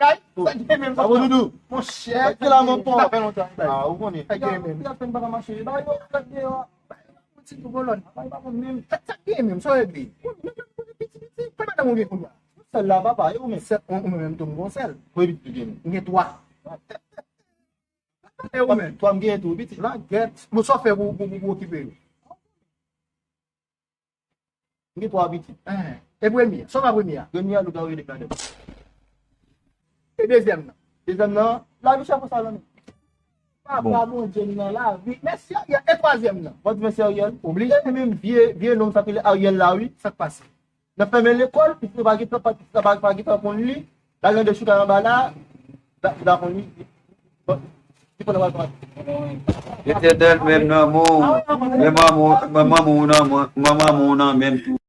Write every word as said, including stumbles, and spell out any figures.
Ay, sa gen menm. Bravo, Doudou. Monchè, Sa gen la, mon pon. Sa fè lontan. Ah, ou konnen. Sa gen menm. Telefòn pa ka mache. Ba yo kat deyò. Ba yo ti tou kolòn. Ba yo pa konn menm. Sa sa gen menm, sa w regle. Piti piti, pa madanm ou gen kounye a. Sèl la, papa, e ou menm? Sèl, ou menm tou, m gon sèl. Konbyen pitit ou gen? M gen twa. E ou menm? Twa, m gen tou, pitit. La gèt. Bon, sa w fè pou, pou, pou, pou okipe yo? M gen twa pitit. Hein. E premye? Sa w pa premye a? Premye a, nou ka rele ladan. E dezyèm nan? Dezyèm nan, lavi chè konsa, zanmi. Papa Bondye m nan lavi. Mèsi Ariel. E twazyèm nan? Mwen di mèsi Ariel. Oblije. E menm vye, vye nonm sa ki rele Ariel la, wi. Sa k pase? Nan fèmen lekòl, pitit la pa gen tan, pa, pa, pa gen tan konn li. L al nan de chouka anba la, la, la konn li. Bon, li konn anba. Letènèl menm nan men w, men manman w nan men, men manman w nan men m tou.